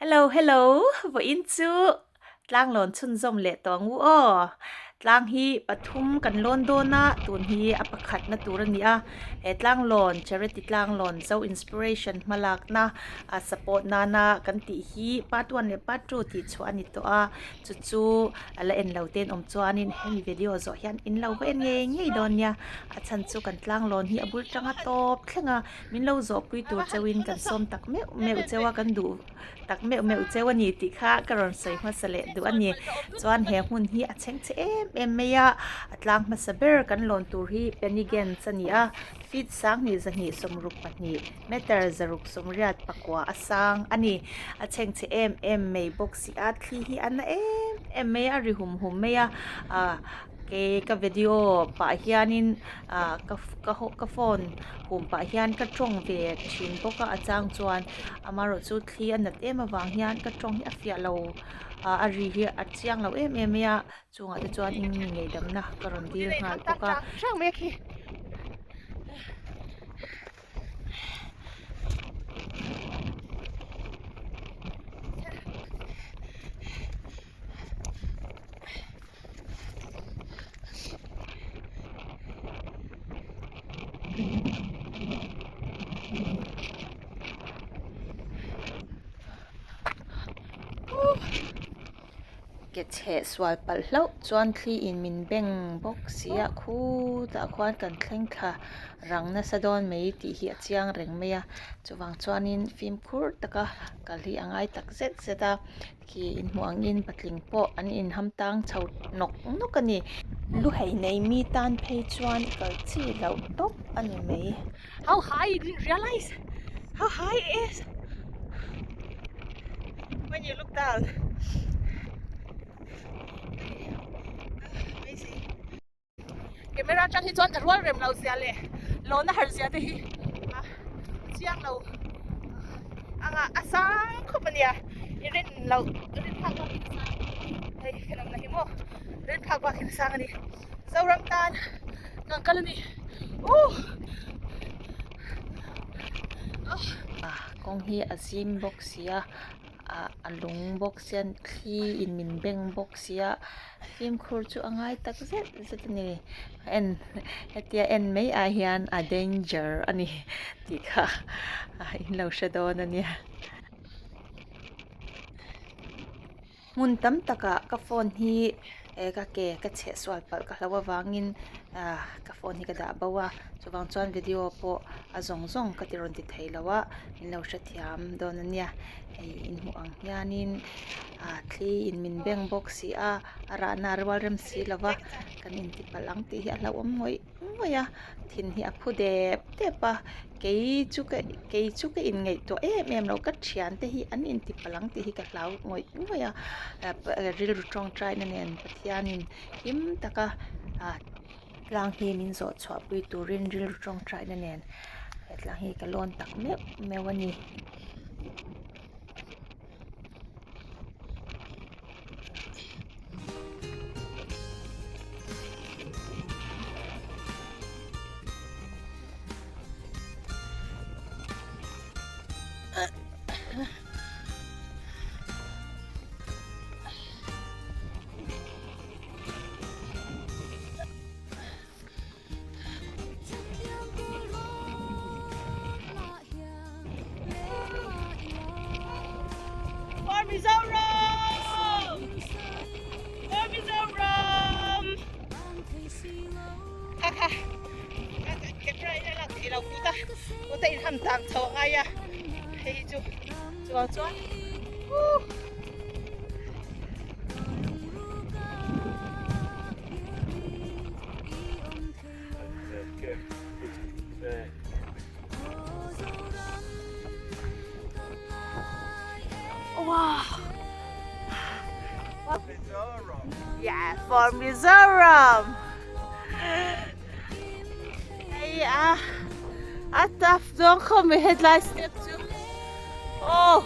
Hello hello vawiin chu tlang lawn chhunzawm leh tawh ang u aw tlang hi pathum kan lawn dawn a tun hi a pakhat na tur a ni a he tlang lawn charity tlang lawn zo inspiration hmalakna a support nana kan tih hi part one leh part two tih chhuah a ni tawh a chu chu a la en lo te an awm chuanin hemi video zawh hian in lo va en ngei ngei dawn nia a chhan chu kan tlang lawn hi a bul tanga tawp thleng a. Min lo zawhpui tur cheuhin kan sawm tak meuh meuh cheu a, kan duh tak meuh meuh cheu a ni tih kha ka rawn sawi hmasa leh duh a ni. Chuan he hmun hi a chheng chhe em em mai a, a tlang hmasa ber kan lawn tur hi Penigans a ni a, feet sanghnih zahnih sawmruk pahnih meter zaruk sawmriat pakua a sang a ni. A chheng chhe em em mai bawk si a, thli hi a na em em mai a, a ri hum hum mai a, ah Kei ka video pah hianin ah ka ka ka phone hum pah hian ka tawng ve thin bawk a a chang chuan amaherawh chu thli a nat em avang hian ka tawng hi a fiah lo ah a ri hi a chiang lo em em mai a chungah te chuan in ngeihdamna ka rawn dil nghal bawk a. Ke chheh sual palh hlauh chuan thli in min beng bawk si a khutah khuan kan thleng thla rang nasa dawn mai tih hi a chiang reng mai a chuvang chuanin fimkhur taka kal hi a ngai tak zet zet a. Khi inhmuh angin patling pawh an inham tang chho nawk nawk a ni. Lu hei nei mi tan phei chuan kal chi loh tawp a ni mai. How high you didn't realize how high it is when you look down. Amazing. Camera atang hi chuan a rual rem lo zia leh lawna har zia te hi a chiang lo anga a sang khawp a nia i rin loh rin phak bak in a sang hei ka nawmna hi maw rin phak bak in a sang a ni Zoram tan kan kal a ni uh Kawng hi a zim bawk si a ah a lung bawk sia thli in min beng bawk sia fimkhur chu a ngai tak zet zet a ni en hetia en mai ah hian a danger a ni tih kha in lo hre dawn a nia. Hmun tam takah ka phone hi eh ka ke ka chheh sual palh ka hlo avangin ah ka phone hi ka dah bo a chuvang chuan video pawh a zawng zawng ka ti rawn ti thei lo a min lo hrethiam dawn a nia hei in hmuh ang hianin ah thli in min beng bawk si a a rahna a rual rem si lo va kan inti palh ang tih hi a hlauhawm ngawih ngawih a thin hi a phu dep dep a kei chu ka kei chu ka inngaihtuah em em lo ka thiante hi an inti palh ang tih hi ka hlau ngawih ngawih a rilru tawngtaina nen Pathianin him taka ah tlang hi min zawh chhuah pui turin rilru tawngtaina nen he tlang hi ka lawn tak meuh meuh a ni. For Mizoram! For Mizoram! Kha kha camera in a lak theih lo kuta kuta in ham tang chho a ngai a hei hi chu chuvang chuan uh Wow. Yeah, for Mizoram. Hei a a tough dawn khawp mai hetlai step chu. Oh.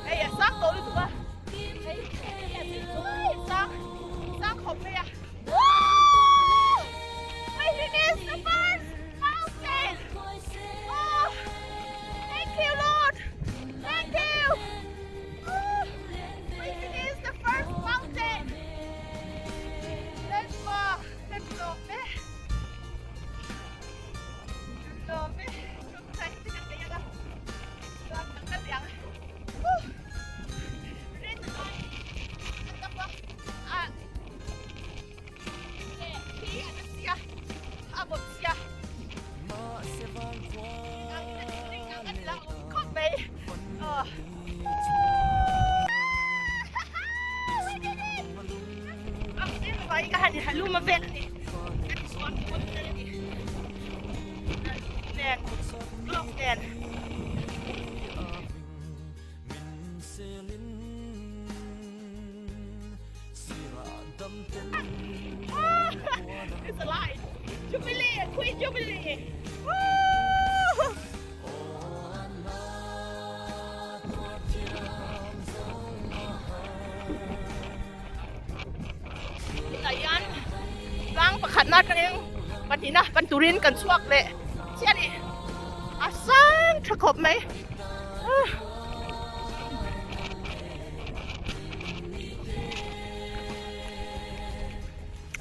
Hei a sang tawh lutuk a hei hei a chei chuai sang sang khawp mai a Woo! We finished the first mountain! Oh, thank you Lord! Thank you! Oh, we finished the first mountain! Let's go! Let's go! Lawm e chutah hi ka thei anga chuan kan la liang huh rin ai a tap a a leh khi a na sia a vawt sia ring ang an la awm khawp mai aw Ka han halum a vel a ni ka ti suam pawn tel a ni nen glove nen. It's alive! Jubilee! Queen Jubilee! Woo! Tah hian tlang pakhatna atangin pahnihna pan turin kan chhuak leh chiah a ni a sang tha khawp mai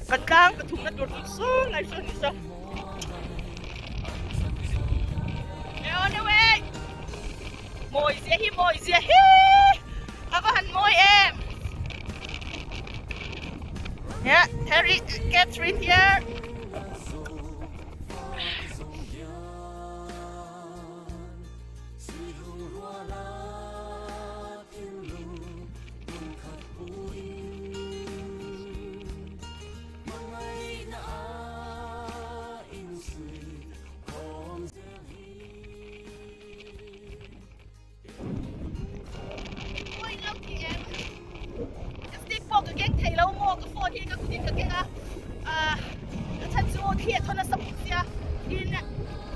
kan tlang pathumna tur chu saw lai saw ni saw on the way Mawi zia hi mawi zia hi a va han mawi em Yeah, Harry, Catherine here. Ka stick pawh ka keng thei lo maw ka phone hi ka kutin ka keng a ah a chhan chu thli a thaw nasa bawk sia tin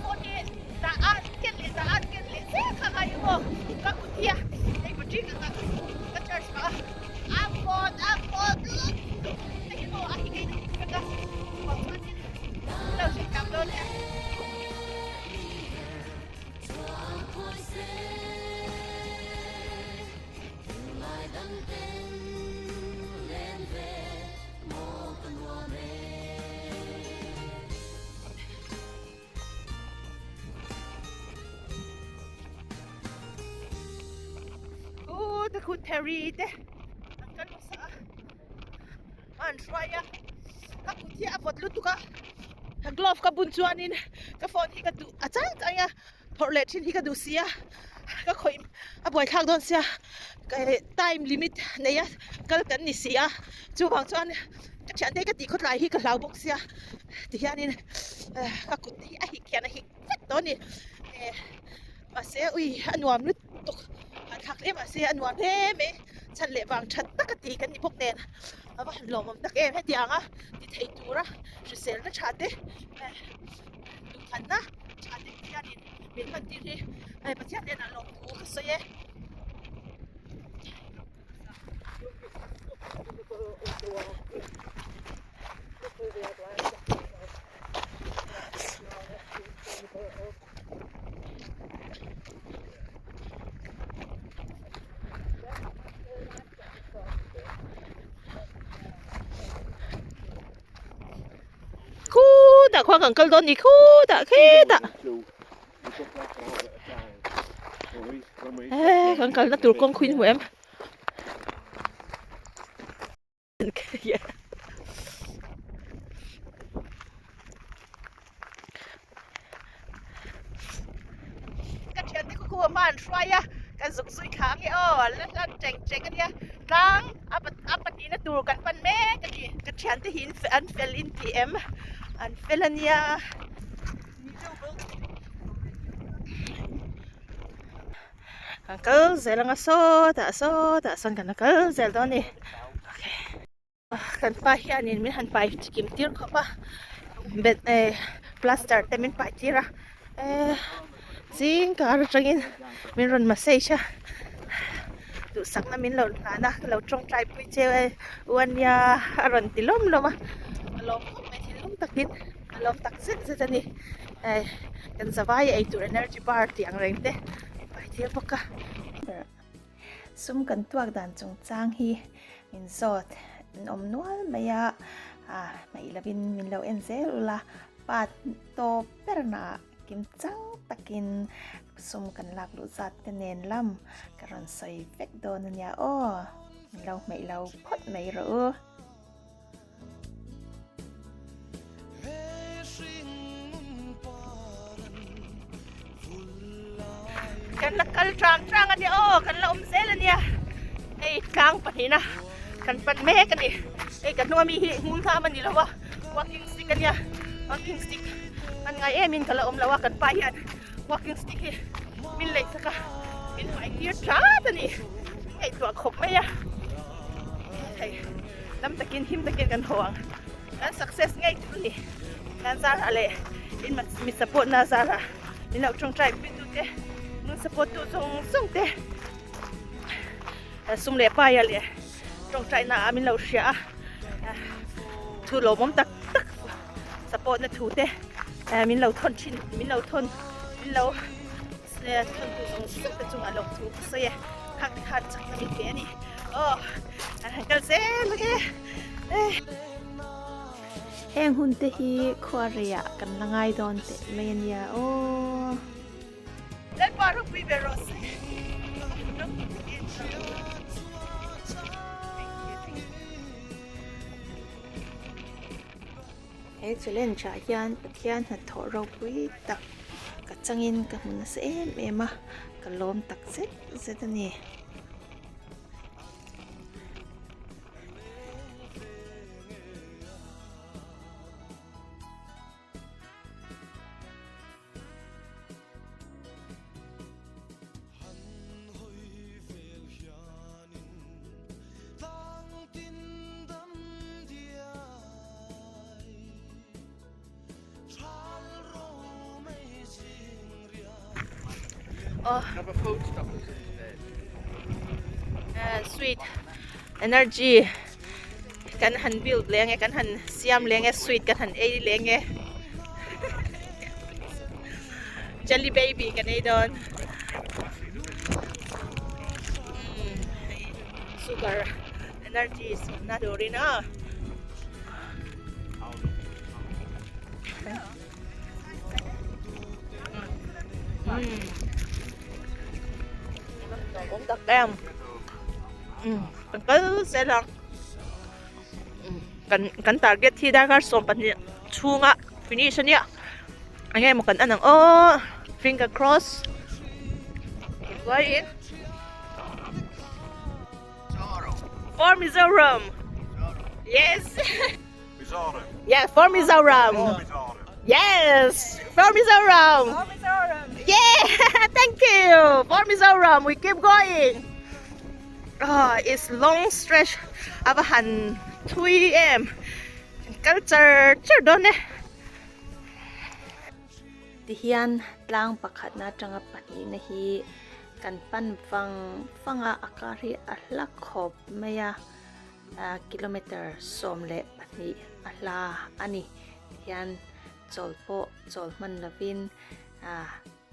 phone hi dah a ken leh dah a ken leh zel kha ngai maw ka kut hi a hei battery ka dah ka charge pah a a vawt a vawt lutuk hei maw a hi kei ka ka chuan in lo hriat dawn e. Ooh, the good Terry te an kal hmasa a an hruai a ka kut hi a vawt lutuk a ka glove ka bun chuanin ka phone hi ka duh a chang chang a phawrh leh thin hi ka duh si a ka khawih a buaithlak dawn sia time limit nei a kal kan ni si a chuvang chuan ka thiante ka tih khawtlai hi ka hlau bawk sia tihianin ka kut te hi a hik hian a hik vek tawh a ni mahse ui a nuam lutuk hahthlak hle mahse a nuam hle mai chhan leh vang that tak a ti kan ni bawk nen a va han lawmawm tak em hetiang a ti thei tura hriselna tha te duhthanna tha te Pathianin min hman tir hi hei Pathian hnenah lawmthu ka sawi e. Khutah khuan kan kal dawn ni khutah khitah eh kan kalna tur kawng khuin hmu em. Ka thiante khu khu a hma an hruai a kan zuk zui thla ange aw la hlan cheng cheng ania tlang a a pahnihna tur kan pan mek a ni ka thiante hi an fel in ti em an fel ania. Kan kal zel anga sawtah sawtah sawn kan la kal zel dawn a ni okay kan pa hianin min han pai chikim tir khawp a bet eh plaster te min pai tir a eh. Zing kar atangin min rawn message a duhsakna min lo hlan a ka lo tawngtai pui che u ania a rawn ti lawm lawm a ka lawm khawp mai thinlung takin ka lawm tak zet zet a ni hei kan zavai eitur energy bar tih ang reng te a pai tir bawk a. Sum kan tuak dan chungchang hi min zawt an awm nual mai a, hmaih lovin min lo en zel ula part tawp bernaah kim chang takin sum kan lak luh zat te nen lam ka rawn sawi vek dawn a nia aw, min lo hmeih lo phawt mai rawh u. Kan la kal tang tang a nia aw kan la awm zel a nia hei tlang pahnihna kan pan mek a ni hei ka hnung ami hi hmul tham a ni lo a walking stick a nia walking stick an ngai em in ka la awm lo a kan pa hian walking stick hi min lei sak a min hmai tir tlat a ni min ngaihtuah khawp mai a hei lam takin him takin kan haw ang kan success ngei tur a ni kan zarah leh in mi support na zarah min lo tawngtai pui tu te min support tu zawng zawng te sum leh paia leh tawngtai na ah min lo hria a thu lawmawm tak tak support na thu te min lo thawn thin min lo thawn min lo thawn tu zawng zawng te chungah lawm thu ka sawi e khak te khan chakna min pe a ni aw an han kal zel ang e Heng hun te hi khuareiah kan la ngai dawn teh mai a nia aw. Lalpa ropui ber rawh se. He challenge ah hian Pathian hnathawh ropui tak ka changin ka hmu nasa em em a, ka lawm tak zet zet a ni. Sweet energy kan han build leh ange kan han siam leh ange sweet kan han ei leh ange jelly baby kan ei dawn sugar energy na turin a. Cũng tak em kan kal zel ang kan kan target hi darkar 12 chhunga finish ania eng emaw kan en ang aw finger cross For Mizoram yes Mizoram. Yeah, for Mizoram. For Mizoram. Yes, for Mizoram. For Mizoram. Yeah, thank you. For Mizoram, we keep going. Oh, it's long stretch. A va han thui em. Kal char char dawn e. Tihian tlang pakhatna atanga pahnihna hi kan pan vang vang a, a kar hi a hla khawp mai a. Kilometer 12 a hla a ni. Tihian chawl pawh chawl hman lovin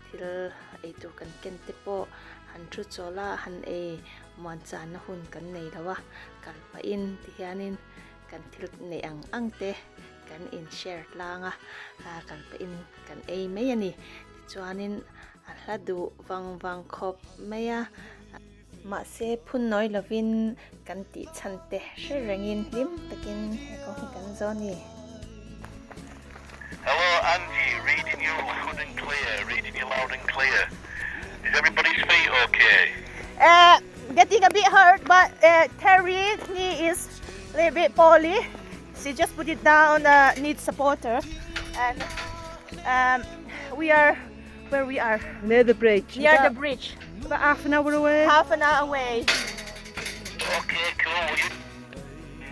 thil eitur kan ken te pawh han thu chawl a, han ei muan channa hun kan nei lo a, kal pahin tihianin kan thil neih ang ang te kan in share tlang a, kal pahin kan ei mai a ni. Tichuanin a hla duh vang vang khawp mai a. Mahse, phun nawi lovin kan tih chhan te hre rengin hlim takin he kawng hi kan zawn a ni. Hello Angie, reading you loud and clear, reading you loud and clear. Is everybody's feet okay? Uh, getting a bit hurt, but uh, Terry's knee is a little bit poorly. She just put it down, uh, needs supporter. And um, we are where we are. Near the bridge. Near the bridge. About half an hour away. Half an hour away. Okay, cool. Well, you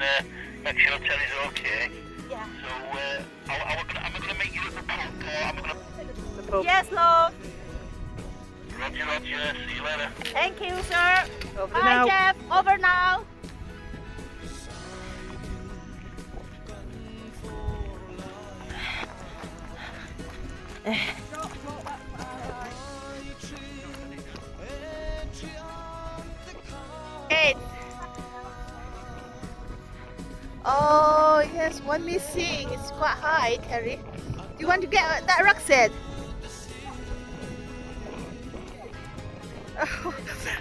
uh, make sure Terry's okay. Yeah. So, uh, am I going to meet you at the pub or am I going to... The pub. Yes, love. Roger, roger. See you later. Thank you, sir. Over Bye, now. Jeff. Over now. Eight. Oh, yes, one missing. It's quite high, Terry. Do you want to get that rucksack?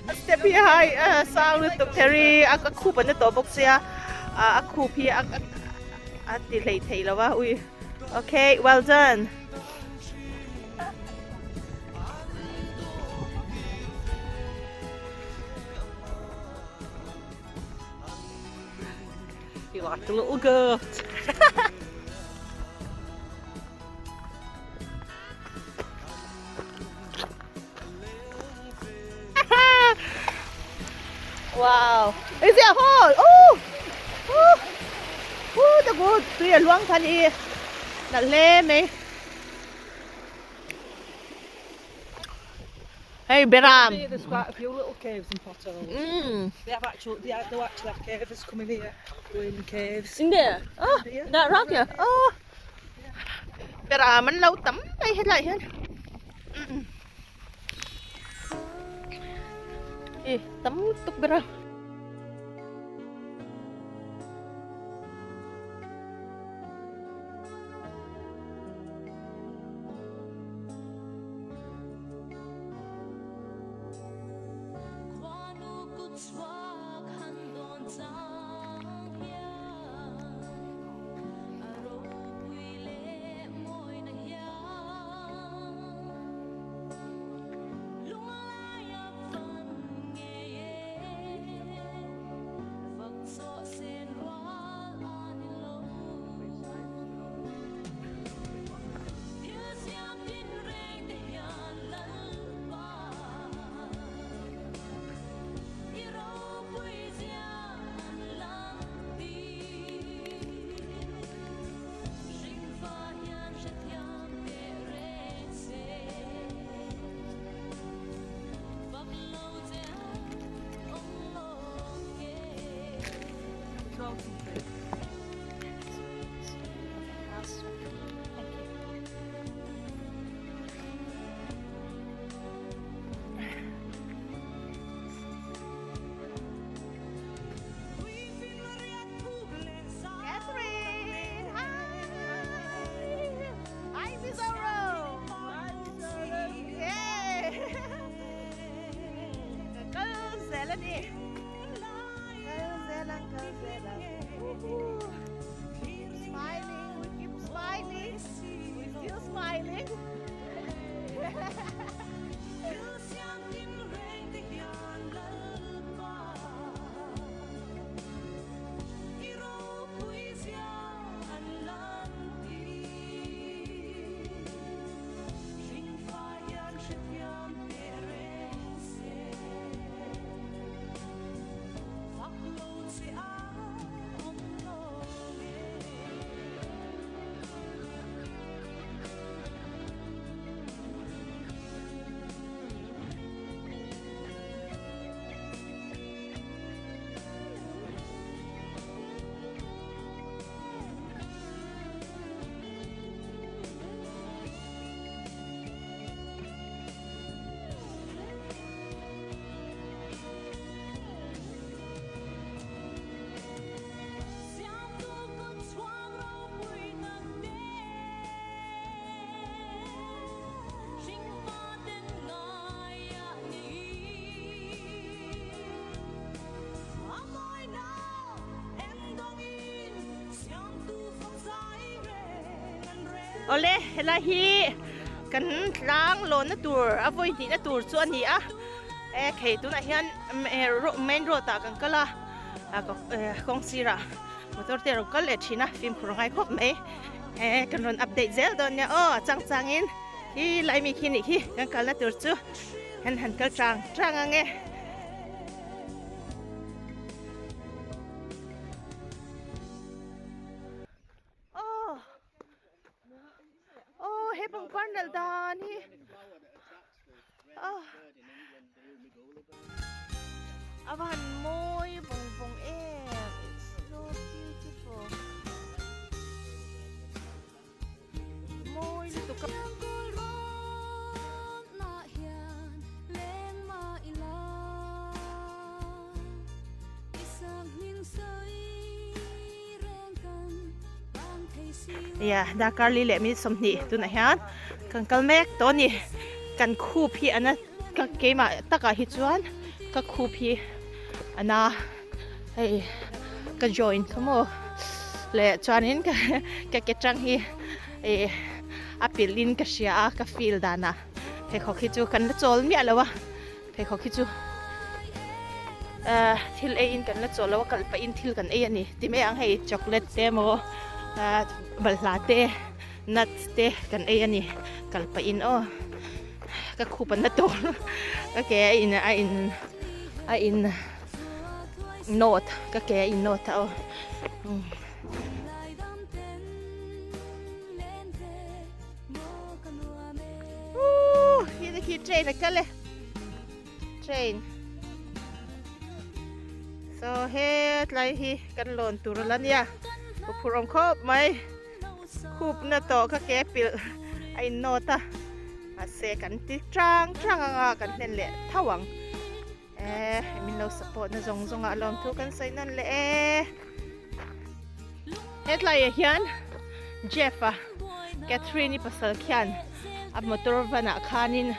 A step hi high a sang lutuk Terry a a khup an na tawh bawk sia a khup hi a a ti hlei thei lo a ui okay well done. You like a little goat. Wow. Is it a hole? Oh! Oh! Oh, the good. Tui a luang than i. Na le mai. Hei Beram. There's quite a few little caves and potholes. Mm. They have actual, they, have, they actually have cavers coming here, going in caves. In there. Oh, that rock here. Oh. Beram an lo tam mai helai hian. Mm. E tam tuk Beram. Catherine! Hi! Hi, Mizoro! Yay! Kal zel a ni. Kal zel ang kal zel ang. Woohoo! Keep smiling, we keep smiling. We still smiling. Awle helai hi kan tlang lawnna tur a vawi hnihna tur chu a ni a e khei tunah hian main road ah kan kal a kawng sirah motor te a rawn kal leh thin a fimkhur a ngai khawp mai e kan rawn update zel dawn nia aw a chang changin khi lai mi khi nih khi kan kalna tur chu kan han kal chang chang ang e. Aw aw he pangpar nalh dan hi aw. A va han mawi vawng vawng em it's so beautiful mawi lutuk a. Ia darkar li leh minute 20 tunah hian kan kal mek tawh a ni kan khup hi ana ka keimah takah hi chuan ka khup hi ana hei ka join kha maw leh chuanin ka ka ke tang hi ih a pilh in ka hria a ka feel danah pheikhawk hi chu kan la chawl miah lo a. Pheikhawk hi chu ahh thil ei in kan la chawh lo a kalh pah in thil kan ei a ni ti mai ang hei chocolate te emaw ahh balhla te nuts te kan ei a ni kalh pah in aw ka khup an la tur ka ke a in a in a in nawt ka ke a in nawt a aw. Ooh, khi train a kal e. Train. So he tlai hi kan lawn tur ala nia. Ka phur awm khawp mai. Khup na tawh ka ke pilh a in nawt a. Mahse kan ti tang tang anga kan hlen leh tho ang. Eh, min lo support na zawng zawng ah lawm thu kan sawi nawn leh e. He tlaiah hian Jeff a Catherine i pasal khian a motor van ah khanin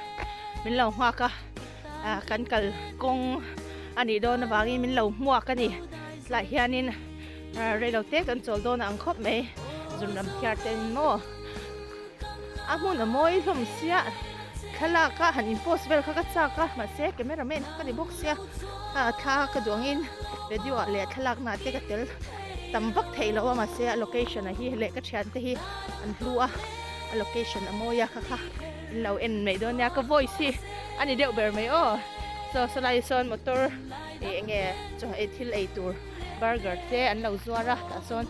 min lo nghak a ah kan kal kawng a nih dawn avangin min lo hmuak a ni tlaiah hianin reilo te kan chawl dawn ang khawp mai zunram thiar te in maw. A hmun a mawi hlawm sia thlalak a han in post vel kha ka chak a mahse camera man kha ka ni bawk sia a thla ka duh angin video ah leh thlalak na te ka tel tam vak theih loh a mahse a location a hi leh ka thian te hi an hlu a a location a mawi a kha kha in lo en mai dawn nia ka voice hi a ni deuh ber mai aw chaw sawlai sawn motor ih enge chaw ei thil ei tur burger te an lo zuar a tah sawn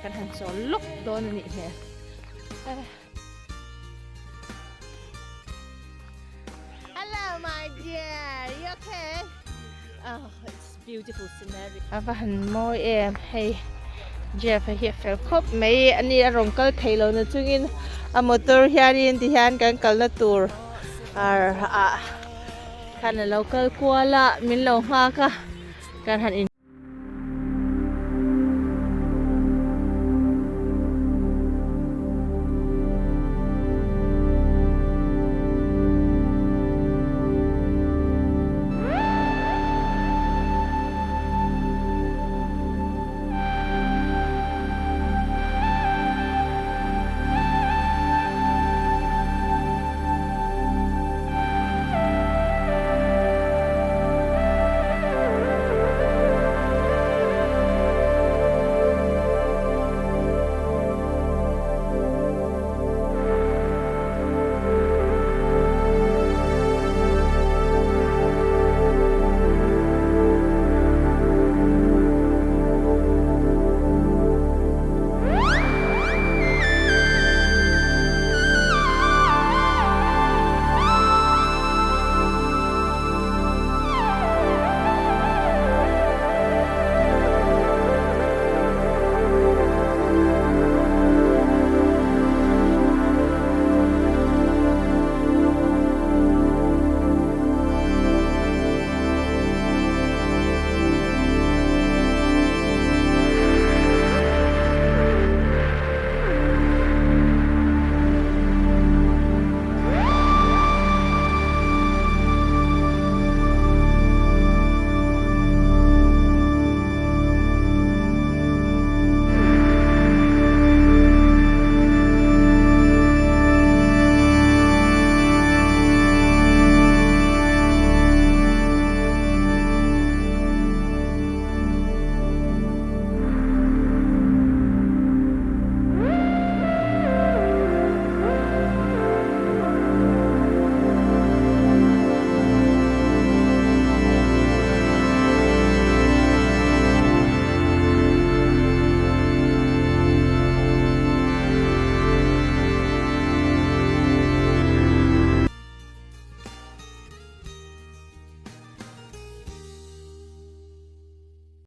kan han chawl lawk dawn a nih hmel. Hello my dear, you okay? Oh, it's beautiful scenery. Ava han mawi em hei Jeff a hi a fel khawp mai ani a rawn kal thei lo na chungin a motor hianin ti hian kan kalna tur ar ah khan a lo kal kual a min lo nghak a kan han in.